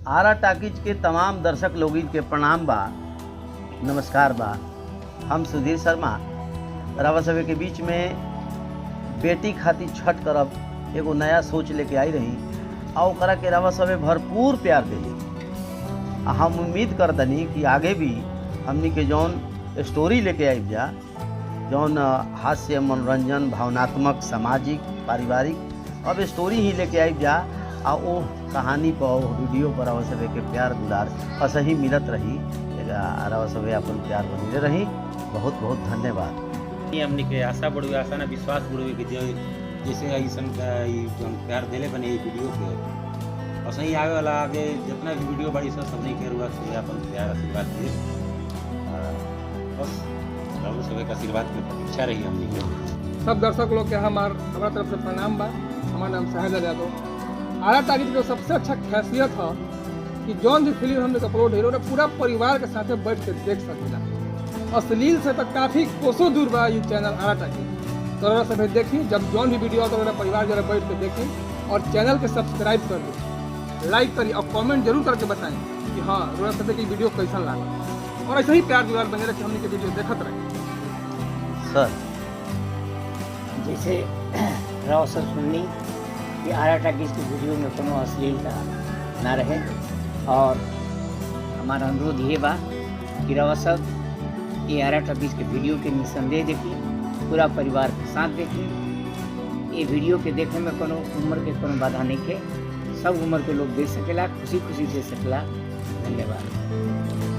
Ara talkies के तमाम दर्शक लोगिन के प्रणाम बा, नमस्कार बा। हम सुधीर शर्मा रावा सभे के बीच में बेटी खातिर छठ करब एगो नया सोच लेके आई रही आ ओकरा के रावा सभे भरपूर प्यार दिली। आ हम उम्मीद करतनी कि आगे भी हमनी के जौन स्टोरी लेके आइब जा, जौन हास्य, मनोरंजन, भावनात्मक, सामाजिक, पारिवारिक अब स्टोरी ही लेके आइब जा आ ओ कहानी पर, ओ वीडियो पर रवा सभे के प्यार दुलार असही मिलत रही। रवा सभे अपन प्यार बनले रही। बहुत बहुत धन्यवाद। ई हमनी के आशा बढ़ुए, आशा ना विश्वास बढ़ुए कि जे जैसे अइसन का ई जौन प्यार देले बने ई वीडियो के, ऐसे ही आवे वाला आगे जितना भी वीडियो बड़ी सब सबनी के रुआ से अपन प्यार आशीर्वाद दे। बस रउआ सभे के आशीर्वाद के प्रतीक्षा रही हमनी के। सब दर्शक लोग के हमार हमारा तरफ से प्रणाम बा। हमार नाम साहेब यादव। आरा टाकीज के सबसे अच्छा खासियत है कि जौन भी फिल्म हमने अपलोड हो पूरा परिवार के साथे बैठ के देख सकेला। अश्लील से तो काफ़ी कोसों दूर बा ये चैनल आरा टाकीज। तो रउआ सभे देखी, जब जौन भी वीडियो आता तो परिवार जरा बैठ के देखी और चैनल के सब्सक्राइब कर दी, लाइक करी और कमेंट जरूर करके बताएं कि हाँ रउआ सभे की वीडियो कैसन लागल। और ऐसे ही प्यार दुलार बने रखे, हमने के वीडियो देखत रहे। सर, जैसे राव सब सुननी कि आरा टाकीज के वीडियो में कोनो अश्लीलता ना रहे और हमारा अनुरोध ये बा कि रवा सब ये आरा टाकीज के वीडियो के निसंदेह देखी, पूरा परिवार के साथ देखी। ये वीडियो के देखे में कोनो उम्र के कोनो बाधा नहीं के, सब उम्र के लोग देख सकेला, खुशी खुशी देख सकेला। धन्यवाद।